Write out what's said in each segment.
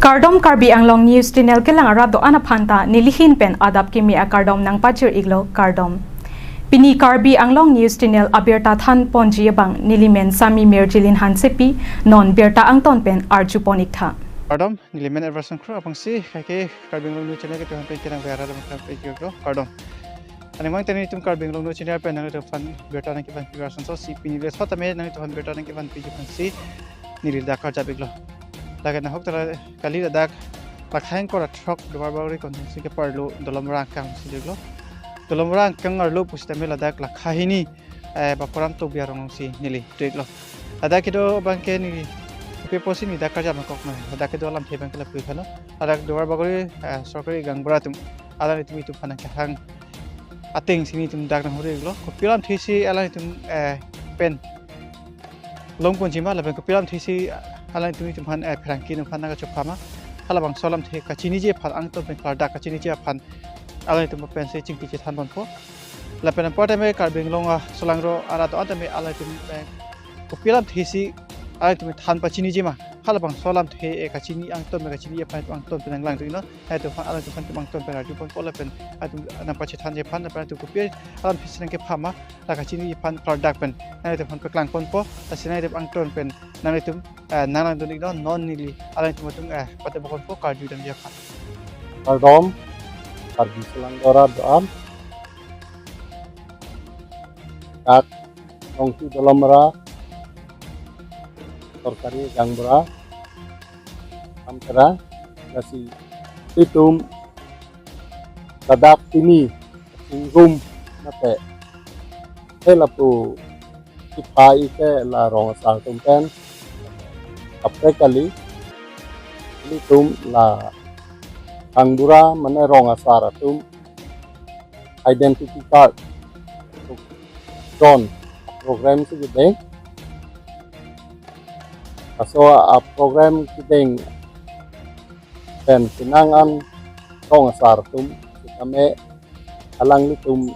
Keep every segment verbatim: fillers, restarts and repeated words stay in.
Kardom, Karbi Anglong News Channel kelang arat do-an aphan ta nelihin pen adap kimi akardom nangpajir-iklo, kardom. Pini Karbi Anglong News Channel abirta thanponji abang nelimen Sami Mirjilin Hansepi, non birta angton pen arjupon-iktha. Kardom, nelimen Everson Kro, aphrangsi kaike Karbi Anglong News Channel ketuhan pen kenang bera dam kram pe kiro, kardom. Aning mang teni tum Karbi Anglong News Channel pen nanglitumphan birta nangkevanpi ason so si pini le sot ame nanglitumphan birta nangkevanpi aphansi neli ladak karjap-iklo. Lake nahok tara kali ladak lakha ingkoi ra throk Duarbagori constituency keparlo Dolamara angkang si diklo. Dolamara angkang arlo pusitame ladak lakha hini, eh, Bapuram Tokbi arong si neli tuiklo. Ladak kedo abangke neli kopi apotsi neli ladak karjap nangkok noi. Ladak kedo alamthe abangke lapu-iklo. Ladak Duarbagori, eh, sorkari gaonbura atum alanglitum itumphan nangkehang atengsi nelitum ladak nanghur-iklo. Kopi alamthesi alanglitum, eh, pen longponji ma lapen kopi alamthesi alanglitum itumphan, eh, pherangke itumphan nangkachopha ma. Halabangso alamthe kachiniji aphan angton pen klardak kachiniji aphan alanglitum pensi chingki chethanponpo. Lapen apor tame Karbi Anglong asolangro arat do-an tame alanglitum, eh, kopi alamthesi alanglitum than pachiniji ma. Halabangso alamthe, eh, kachini angton pen kachini aphan angton pen nanglang tuino. Alanglitum alanglitum aphan angton pen arjuponpo lapen alanglitum nangpachethanji aphan lapen alanglitum kopi alamthesi nangkepha ma la kachiniji aphan klardak pen nanglitumphan paklangponpo, lasi nanglitum angton pen nanglitum, eh, nanglangdun-iknon, non neli alanglitum atum, eh, patebokponpo karjudamji aphan. Kardom, Karbi asolangro arat do-an. Dak Nongti Dolamara sorkari gaonbura Amtera, lasi itum ladak pini ingrum mate he lapu kepha-ik ke la rong asar atum pen. Kaprek kali, ilitum la gaonbura mane rong asar atum identity card don program si kedeng. Laso a program kedeng pen penang an rong asar atum sitame alanglitum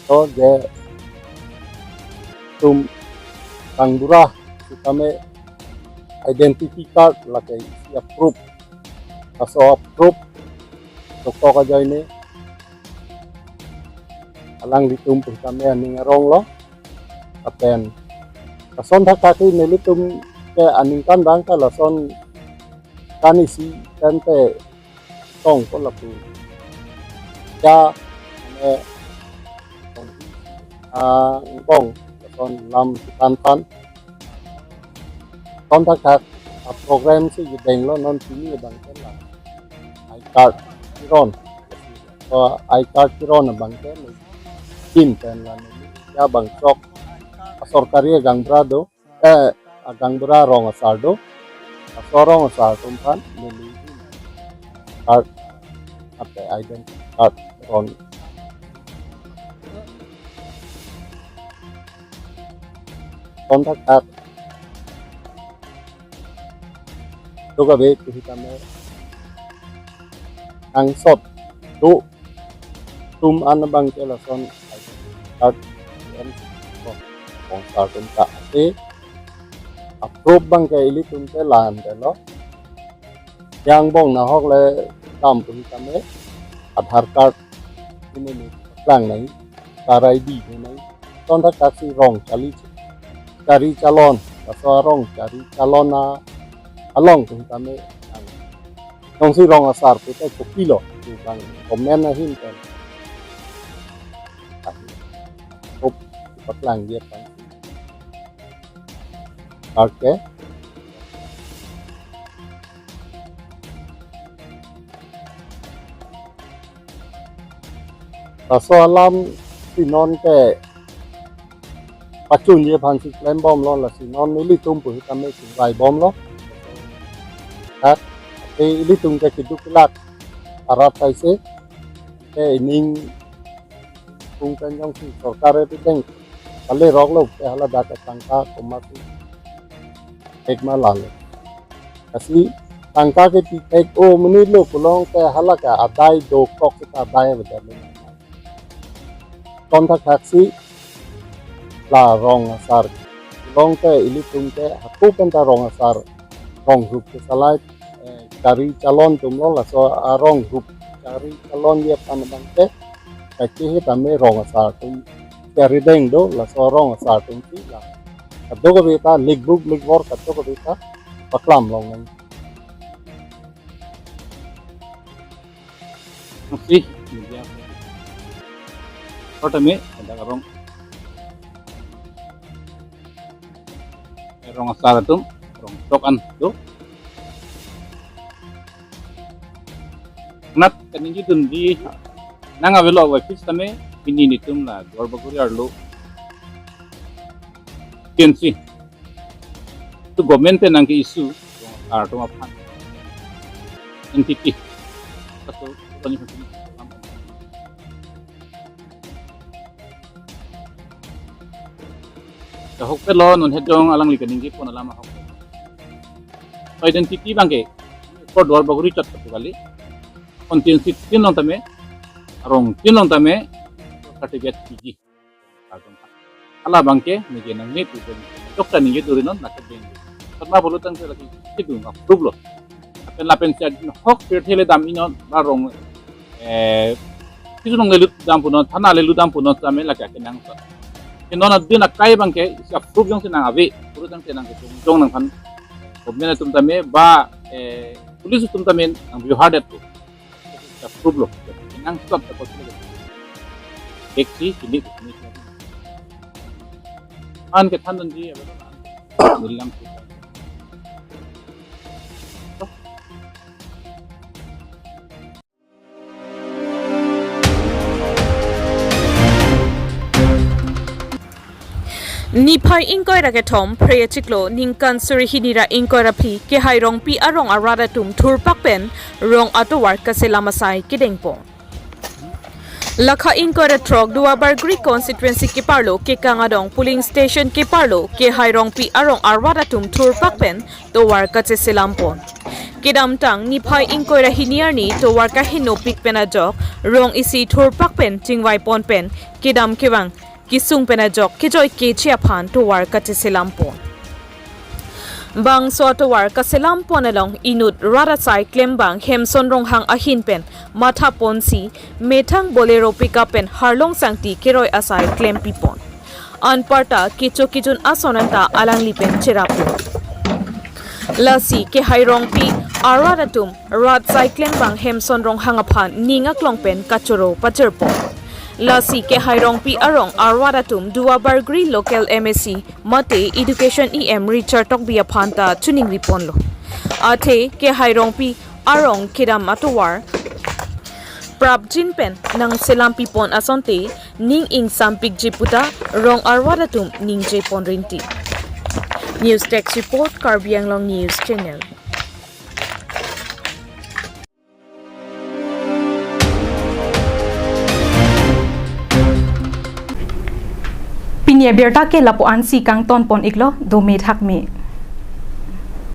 to je tum gaonbura sitame identity card lake isi a proof. Laso a proof dokok ajoine alanglitum pusitame aning aronglo. Lapen lason thakthak si nelitum ke aningkanvang ke lason kan isi kan te tong ko lapu ja ne tong angbong lason lam si than than. Lason thakthak a program si kedenglo, non pini abangke la I card keron. To I card keron abangke ne kin pen la ne ya bang sok a sorkari gaonbura do, eh, a gaonbura rong asar do. Laso rong asar atum aphan neli card ate identity card ron. Lason thakthak dokave pusitame angsot do atum an abangke lason card M C kong sar atum ta ate a proof abangke ilitum ke la-an telo. Angbong nahok le dam pusitame Aadhaar card ini ni klang nai, car I D ni nai. Lason thakthak si rong charli, charli chalon, laso rong charli chalon a along pusitame nang. Nongsi rong asar pute kopilo, tu bang komen ahin kan. Kop paklangji aphan card ke. Laso alam si non ke pachunji aphan si klembomlo, lasi non nelitum pusitame chingvaibomlo. Dak, te ilitum ke keduk kelak arat ahaisi, te ining tung pen jongsi sorkar kedeng kali rok lo, te hala dak tangka komatsi thek ma lalo. Lasi tangka kepi thek-o monit lo pulote hala ke adai dokok seta adai bedarlo. Lason thakthak si la rong asar pulote ilitum ke hako pen ta rong asar, rong rup kesalai, eh, chari chalon atumlo, laso arong group chari chalonji aphan abangke, kaike he tame rong asar atum, chari deng do, laso rong asar atum si la kadokave ta likbuk likbor kadokave ta paklam longnang. Masih media. Pertama, ada rong, rong asar atum, rong tok an do. Nat kaningje dunji nang avelo, wai pis tame pini netum la Duar Bagori arlo T N C to government pen nangke-issue rong asar atum aphan entity. Kaso, ahokpet lo, non hedong alangli kaningjepon alam ahok. So identity abangke ko Duar Bagori chot kali. Constituency tin along tame, arong tin along tame, certificate piji. Hala abangke ningje nangne tu dong. Chokta ningje duri non, nake deng. Karena bolu tangte lagi itu approve lo. Lapen lapen si ahok pirthe le dam-i non, ba rong, eh, kisu longle lut dampo non, thana le lut dampo non tame lake akenangsot. Ke non adin akai abangke isi approve jongsi nang ave, bolu tangte nangke jong nangphan government atum tame ba, eh, police atum tame nang bihar det tu. Isi approve lo. Nang stop ta kosile. Deksi sini sini. An kethan dunji ave lo. Nilam. Niphai ingkoi ra kethom, Phre achiklo, ningkan suri hini ra ingkoi ra phli, Kehai Rongpi arong arat atum thurpak pen rong atovar kaselam asai kedengpon. Lakha ingkoi ra throk Duar Bagori constituency keparlo Kekang Adong polling station keparlo Kehai Rongpi arong arat atum thurpak pen tovar kacheselampon. Kedamtang niphai ingkoi ra hini arni tovar kahenopik pen ajok rong isi thurpak pen chingvaipon pen kedam kevang kesung pen ajok kejoi keche aphan tovar kacheselampon. Bangso atovar kaselampon along inut rat asai klembang Hemson Ronghang ahin pen mathaponsi methang Bolero pickup pen Harlong Sangti keroi asai klempipon. Anparta kecho kejun ason anta alangli pen cherappo. Lasi Kehai Rongpi arat atum rat asai klembang Hemson Ronghang aphan ning aklong pen kachoro pachirpon. Lasi Kehai Rongpi arong arat atum Duar Bagori local M A C mate Education E M Richard Tokbi aphan ta choningriponlo. Athe Kehai Rongpi arong kedam atovar prapjin pen nangselampipon asonte ning ingsampikji puta rong arat atum ningjepon rinti. News Desk Report, Karbi Anglong News Channel. Pini abirta ke lapu-ansi kangtonpon iklo, dome thakme.